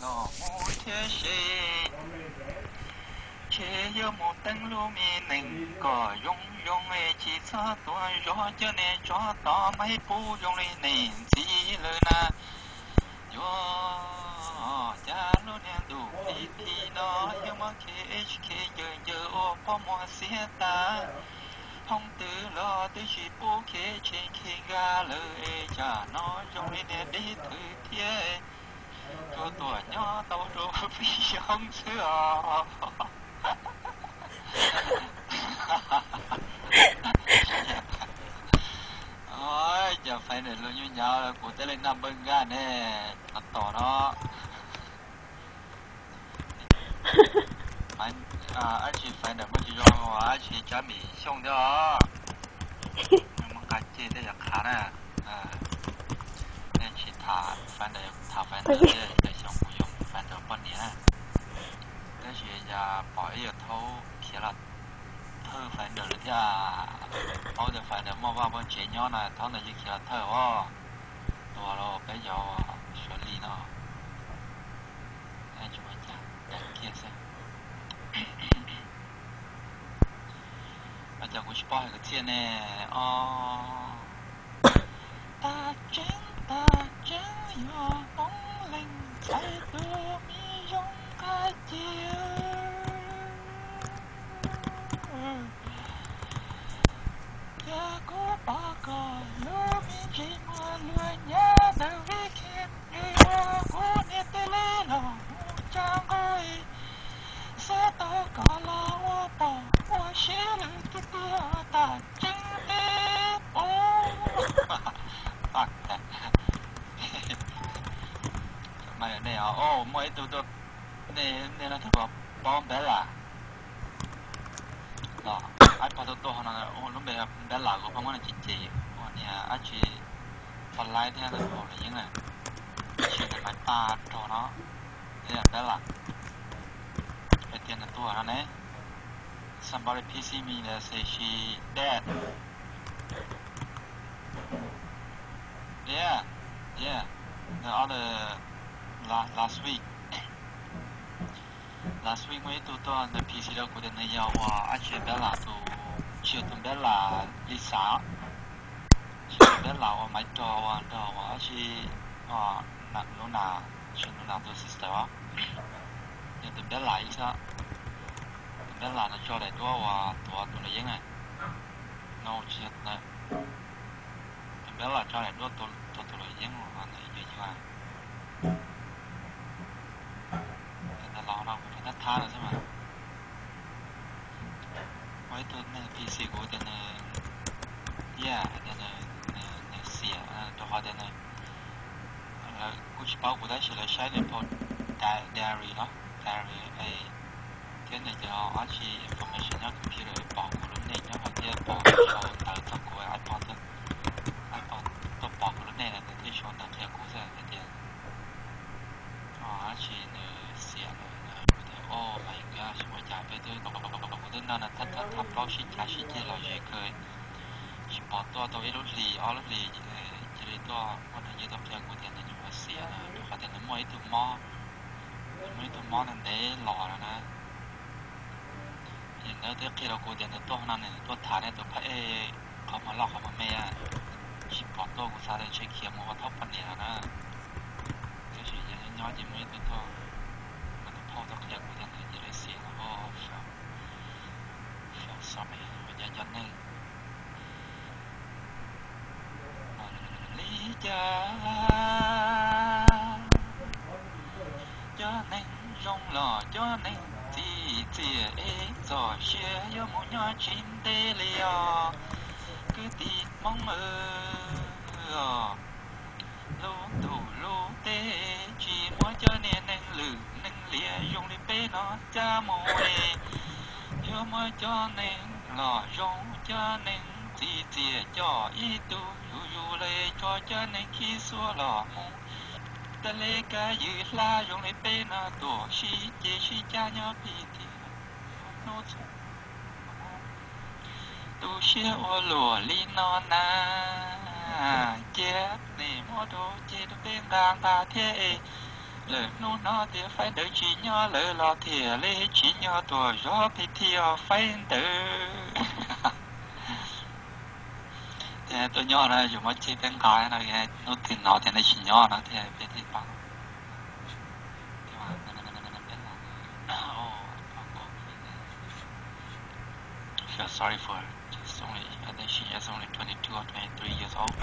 Los mus thiab se, ntshe yuav mus teeb lub me nees kom zoo zoo es tsis txhob tuaj zov cov niag tsov tom Maiv Pub zoo li niam ntxiv lawm na. Yuav cas lub niag ntuj tiv thi no yuav muab K H K ncaws ncaws ua pob muag xiab tag. Hoob twg los twb tsis pub K H K nkag lawm es tsam no zoo li niag dib thwv thiab. Tsuas tuaj nyob tau rau peb xyoo xwb os. Ov, cas founder luag nyuaj nyav kuv teb li naj npawg nkaj ne, tos no. Ab tsi founder muaj tsis zoo, ab tsi Tsab Mim Xyooj thiab os. Muaj nqa ceg tej yog qhav na. Nej tsis tham founder, tham founder thiab, xyoo kuv yuav mus founder poj niam na. Tab sis yog pom ib yam thaub khiav los thawj founder lawm thiab. Paub tias founder muaj vaj muaj tsev nyob no, thaub ntawd yeej khiav los thawj os. Tua los peb yog suav li no. Tsis ua cas, kiag xwb. Ua cas kuv tsis paub hais kwv txhiaj ne? Os, tag tseeb tag tseeb yog Hmoob leej ntxhais tus me zoo qab cia. Yog kuv pom koj lub me ntsis muag luag nyab ntawm vib khib, kuv niag tij li los mus tsa nqaij, xav tau koj los ua pom ua siab lwm tiag tiag, tag tseeb li os. Nej, muaj ib tug tuaj, nej no thaum paub Npab Lam los, ib pog tuaj tuaj no, lub npe Npab Lam, kuv pheej muab nws cem cem ua niag dab tsi, pog laib thiab haus luam yeeb na, tab sis nws maiv paj rog no, thiab Npab Lam hais tias nws tuag no ne. Somebody P C me that say she dead. Yeah, yeah. The other la- last week, last week muaj ib tug tuaj nws P C rau kuv tias nws yog uas dab tsi Npab Lam tus, tsis yog tus Npab Lam Lisa, tsis yog tus Npab Lam uas maiv rog uas nrog uas dab tsi, Luna, tsis Luna tus sister os, yog tus Npab Lam ib xwb. Tus Npab Lam no tso daim duab uas tuav tus luam yeeb na. No, tsis yog, tus Npab Lam tso daim duab tuav tus luam yeeb uas nws yug yug. Ntawd los no kuv tsuas thab thab no xwb mas. Muaj ib tug neeg P C kuv tias nws, yeah, hais tias nws xiam rau qhov tias nws, lawv kuj tsis paub kuv tab sis lawv saib nws phau diary no, diary, thiab nws cov dab tsi information nyob computer pom kuv lub name nyob hauv thiab pom sau ntawv txog kuv, iPod, iPod tuaj pom kuv lub name lawm nws thiaj sau ntawv qhia kuv xwb hais tias dab tsi nws xiam lawm. Kuv tias, oh my god, tsis ua cas, peb twb, kuv twb nrog nws thab thab plaub sib cav sib ceg los ze kawg, tsis pom tuaj tau ib lub hlis ob lub hlis, cia li tuaj muaj neeg tuaj qhia kuv tias nws nyuam qhuav xiam na, rau qhov tias nws muaj ib tug mob, nws muaj ib tug mob ntev ntev los no na. Ces nws twb qhia rau kuv tias nws tuaj no nws tuaj tham nej tus phab ej qhov muag loj qhov muag me, tsis pom tuaj, kuv xav tias ntshe khiav mus ua thaub poj niam no na. Tab sis yog nyob nyob ces muaj ib tug tuaj, nws tus phauj tuaj qhia kuv tias nws cia li xiam no. Feel sorry, ua cas cov neeg li cas, cov neeg zoo los cov neeg txiv txiaj es txoj sia yuav mus nyob tsis ntev li os kwv tij Hmoob os. Lub ntuj lub teb tsis muab cov niag neeg lwm neeg liam zoo li peb no cab mus li. Yuav muab cov neeg los zoo, cov neeg txiv txiaj coj ib tug zuj zus li, tso cov neeg khib xuab los mus. Tas li kab ywm hlab zoo li peb no tuaj sib ceg sib cab nyob plig tiag hnub txhua. Tu siab ua luaj li no na, cia nej muab rau ceg rau peb nqa nqa thiab es Lawm hnub no tias faib ntawv tsis nyob lawm los thiaj li tsis nyob tuaj zov phi thiaj faib ntawv. Thiab tuaj nyob no yus muab cheb peb nqa no, hnub twg hnov tias nej tsis nyob no thiab peb thiaj paub. Feel sorry for her. She's only, I think she is only twenty-two or twenty-three years old.